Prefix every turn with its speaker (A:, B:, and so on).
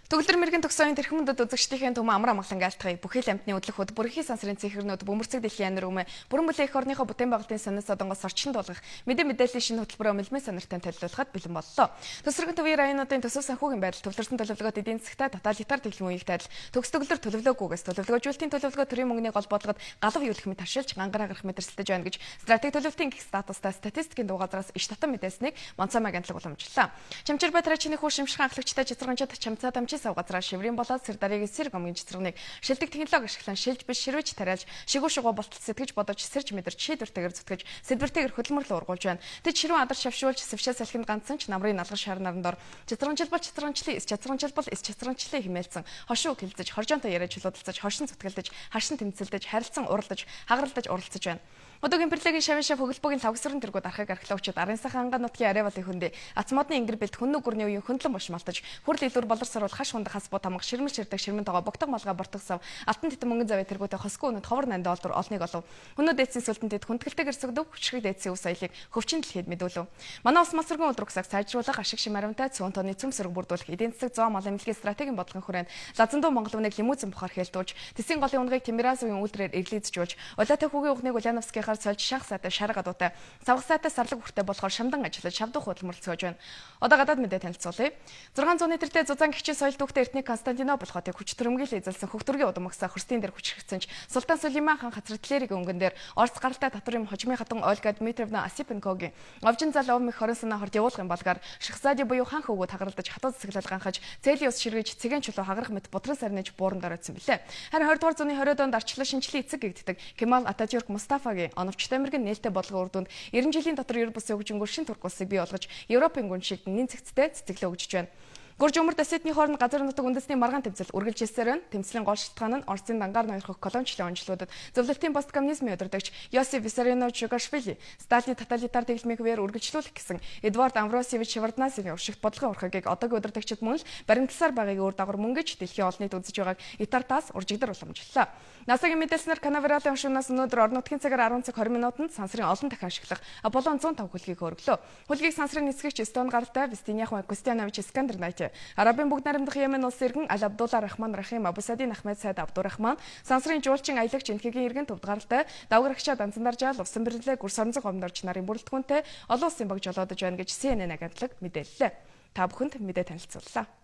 A: Төгөлдөр мэрэгэн төгсөөний тэрхүүн мөндөд үзэгчдийн түмэн амар амгалан айлтгая. Бүхий л амьтны үдлэх хөд бүрхий сансрын цэнхэрнүүд бөмбөрцөг дэлхийн анир өмнө бүрэн бүлээх эх орныхоо бүтээн байгуулалтын сонио содонгоос орчин тулгах мэдээ мэдээллийн шинэ хөтөлбөрөө мэлмэн сониртой төлөвлөхөд бэлэн боллоо. Төсрөгөн төвийн районуудын төсөв санхүүгийн байдал төвлөрсөн төлөвлөгөөт эдийн засгтай тоталитар тэглэм үеийг тайлал төгс төгөлдөр төлөвлөгөөгүйгээс төлөвлөгөөжүүлэлтийн төлөвлөгөө төрийн мөнгөний гол бодлогод галав юулах мэт харшилж гангараа гарах мэт өрсөлдөж байна гэж стратеги төлөвлөлтийн гих статустай статистикийн дуу газраас иш татан мэдээснийг Монцомаг агентлаг уламжлалаа. Чамчир Батрачны хүү шимшхэн ахлагчтай чицрганчид чамцаа дамжи сав газраа шиврийн болоод сэрдарыг сэр гомгийн чицрганыг шилдэг технологи ашиглан шилж биш ширвэж тариалж шигүү шугуу болтол сэтгэж бодож сэрж мэдэрч шийдвэртэйгэр зүтгэж сэдвэртэйгэр хөдөлмөрлөө ургуулж байна. Тэд ширүүн адар шавшуулж сэвшээ салхинд ганцсан ч намрын налгар шар наран дор чицранчил бол чицранчлын эс чацранчил бол эс чацранчлын химээлцэн хошуу хилцэж хоржоонтой яриа чулуудалцаж хошин зүтгэлдэж харшин тэмцэлдэж харилцан уралдаж хагаралдаж уралцаж байна. Одоогийн Берлигийн шавын шав хөглбөгийн лавгсрын тэргүүд архаг археологчид арын сайхан анга нутгийн Аревалын хөндөө ац модны ингэр бэлт хүннү гүрний үеийн хөндлөн бош малтаж хүрл илүүр болор саруул хаш хундаг хас буу тамга ширмэл ширдэг ширмэн тогоо богтог малгай бортог сав алтан титэн мөнгөн завын тэргүүтэй хосгүй үнэт ховор нанд олдор олныг олов. Хүннү дээдсийн сүлтэн тэд хүндгэлтэйгэр сүгдөв хүчрэг дээдсийн ус аялыг хөвчин дэлхийд мэдүүлв. Манай улс мас өргөн улрагсаг сайжруулах ашиг шим аримтай цөөн тооны цөм сөрөг бүрдүүлэх эдийн засаг зоо мал эмнэлгийн стратегийн бодлогын хүрээнд Лазандуу Монгол үнэг лимузин бухаар хээлтүүлж Тэсийн голын унгыг Тимирязовын үйлдвэрээр эрлийзжүүлж Улаатай хүүгийн ухныг Ульяновскийнхаар сольж шах сайтай шарга гадуутай савх сайтай сарлаг хүртэй болохоор шамдан ажиллаж шавдах хөдөлмөрлөцгөөж байна. Одоо гадаад мэдээ танилцуулъя. 600 литртэй зузаан гिचийн соёл түүхтэй эртний Константинопол хотыг хүч төрөмгийл эзэлсэн хөгтөргийн удам агсаа хөрстийн дээр хүчрхэгдсэн ч Султан Сулейман хаан хацралтлэрийг өнгөн дээр Орос гаралтай татвар юм хожмын хатан Ольга Дмитриевна Осипенкогийн овжин зал овмих 20 санаа хорд явуулгын балгаар Шахзади буюу хаан хөвгүүд хагаралдаж хатуу засаглал ганхаж зээлийн ус ширгэж цэгэн чулуу хагарах мэт бутран сарниж бууранд оройтсан билээ. Харин 20 дугаар зууны 20-од онд арчлан шинжлэлийн эцэг гэгддэг Кемал Ататюрк Мустафагийн оновчтой мэрэгэн нээлттэй бодлогын үр дүнд 90 жилийн дотор ер бусын хөгжингөөр шин турк улсыг бий болгож Европын гүн шиг нэн цэгцтэй цэцэглээ өгжиж байна. Гүрж өмөр Осетний хооронд газар нутаг үндэсний маргаан тэмцэл үргэлжилсээр байна. Тэмцлийн гол шалтгаан нь Оросын дангаар ноёрхох колоничлын онцлуудад зөвлөлтийн посткоммунизмын удирдагч Йосиф Виссарионович Жугашвили Сталины тоталитар тэглэмийг үеэр үргэлжлүүлэх гэсэн Эдвард Амвросевич Шевардназевийн уршигт бодлогын урхагийг одоогийн удирдагчид мөн л баримтласаар байгааг үр дагавар мөн гэж дэлхийн олон нийт үзэж байгааг Итартаас уржигдар уламжлалаа. НАСА-гийн мэдээлснээр Канавералын хошуунаас өнөөдөр орон нутгийн цагаар 10 цаг 20 минутанд сансрын олон дахин ашиглах Аполлон 105 хөлгийг хөрөглөө. Хөлгийг сансрын нисгэгч Эстон гаралтай Вестиняху Костянович Искандер Найт, Арабын бүгд найрамдах Йемен улс иргэн Аль Абдулла Рахман Рахим Абусадин Ахмед Сайд Абдурахман, сансрын жуулчин аялагч Энхэгийн иргэн төвд гаралтай Давгар Агчаа Данцандаржаал усан бэрлээ гүр соронзон гомдорч нарын бүрэлдэхүүнтэй олон улсын баг жолоодож байна гэж CNN агентлаг мэдээллээ. Та бүхэнд мэдээ танилцууллаа.